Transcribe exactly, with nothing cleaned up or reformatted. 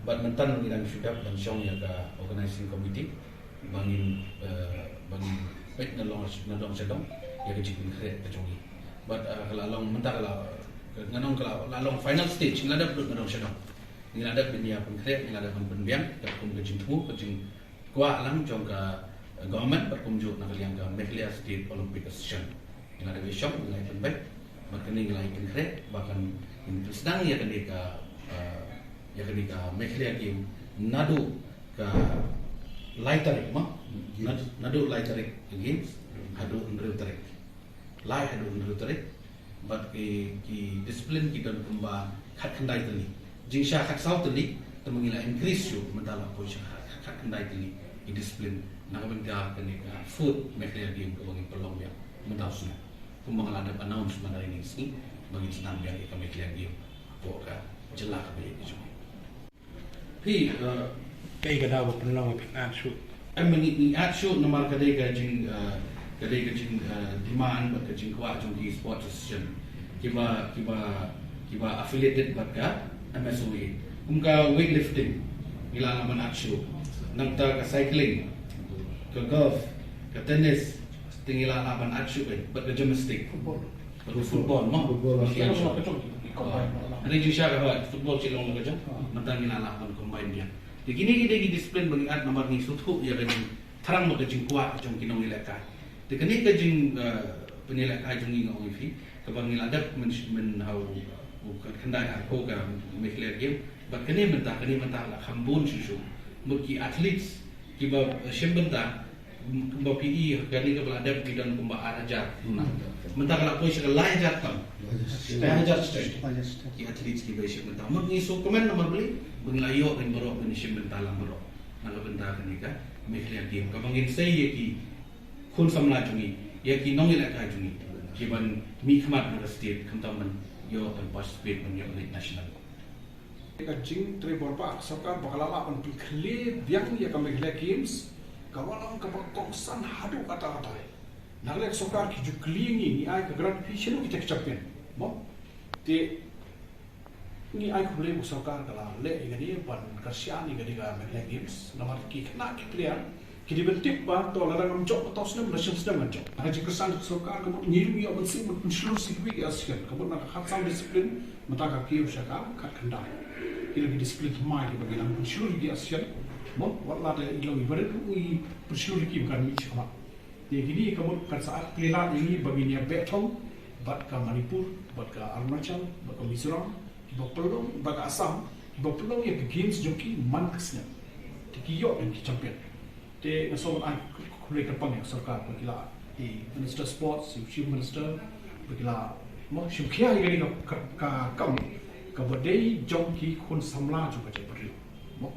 Bad mynta ngi dang shu dep ban shong ïa ka organizing committee ba ngin, eh, ba ngin peit na long, na dong sha dong ïa ka jingpynkhreh ka jong ngi. Bad, eh, ka la long mynta ka la, ka ngan ong ka la, la long final stage, ngi la dep lut na dong sha dong. Ngi la dep ban ïa pynkhreh, ngi la dep ban pynbiang katkum ka jingthmu, ka jingkwah lang jong ka, eh, government bad kumjuh na ka liang ka Meghalaya State Olympic Association. Ngi la dep ïa shong, ngi la ïa pynbeit bad kane ngi la ïa pynkhreh ba kan pynsdang ïa kane ka, eh, ïa kane ka Meghalaya Games naduh ka lai tarik mo. Nad-, naduh lai tarik ka Games haduh hynriew tarik. Lai haduh hynriew tarik. Bad ki, ki discipline ki don kumba khatkhyndai tylli. Jingshisha khatsaw tylli, te ma ngi la increase shuh, mynta la poi sha khat, khatkhyndai tylli ki discipline. Na ka bynta kane ka fourth Meghalaya Games kaba ngin pynlong biang mynta u snem. Kumba nga la dep announce mynta ine i sngi ba ngin sdang biang ïa ka Meghalaya Games hapoh ka jylla kaba ïeit ka jong ngi. Phi, eh, kaei ka daw ba pynlong ba phin add shuh? Em, ngi, ngi add shuh namar ka dei ka jing, eh, ka dei ka jing, eh, demand bad ka jingkwah jong ki sports association kiba, kiba, kiba affiliated bad ka M S O A. Kum ka weightlifting ngi lah, lah ban add shuh. Nangta ka cycling, ka golf, ka tennis, te ngi lah, lah ban add shuh, eh, bad ka gymnastic. Football. Bad ka football mo. Football. Ki long la ka jong, ki combine. Hynrei jingshisha ka hoi football ki long la ka jong. Mynta ngi lah, lah ban combine biang. Te kine ki dei ki discipline ba ngi add namar ngi sngewthuh ïa ka jingthrang bad ka jingkwah jong ki nongïalehkai. Te kane ka jing, eh, pynïalehkai jong ngi, nga ong ïa phi, kaba ngi la dep myn, myn ha u, u khatkhyndai arphew ka Meghalaya Games. Bad kane mynta, kane mynta la kham bun shuh shuh. Mut ki athletes kiba, eh, shim bynta, kumba phi i kane kaba la dep ngi don kumba ar hajar. Mynta ka la poi sha ka lai hajar tam. Lai hajar shiteng ki athletes kiba ïashim bynta. Mut ngi sngewkmen namar balei ba ngi la ïoh ngin baroh ban ïashim bynta lang baroh na ka bynta kane ka Meghalaya Games, kaba ngin sei ïa ki khun samla jong ngi, ïa ki nongïalehkai jong ngi, ki ban mihkhmat na ka state, khamtam ban ïoh ban participate ban ïoh leit national. Ka jingtrei bor ba ka sorkar ba ka la lah ban pynkhlie biang ïa ka Meghalaya Games ka wan long kaba kongsan haduh katta katta. Na ka liang ka sorkar ki ju kylli ngi, ngi ai ka grant fee, shano kita ki champion? Mo? Te ngi ai khublei ba ka sorkar ka la leh ïa kane ban kyrshan ïa kane ka Meghalaya Games. Namar ki khynnah ki player ki dei ban tip ba to lada ngam jop ha uto u snem, ha ka snem snem ngan jop. Ha ka jingkyrshan ka sorkar ka mut ngi ruh ngi ïoh mynsiem ban pynshlur sha kiwei ki association. Ka mut na ka khatsaw discipline mynta ka kiew sha ka khatkhyndai. Ki long ki discipline thymmai kiba ngi nang pynshlur ïa ki association. Mo, wat la dei i long iba rit ruh ngi pynshlur ïa ki ba kan mih shakhmat. Te kine ka mut kan sa ai plie lad ïa ngi ba ngin ïa beh thong bad ka Manipur, bad ka Arunachal, bad ka Mizoram, kiba pynlong, bad ka Assam, kiba pynlong ïa ka games jong ki man ka snem. Te ki ïoh ïa ki champion. Te nga sngewbha ban ai khublei kyrpang ïa ka sorkar ba ki la, i Minister Sports, i Chief Minister, ba ki la, mo, shim khia ïa kane ka, ka, ka kam kaba dei jong ki khun samla jong ka jaitbynriew. Mo.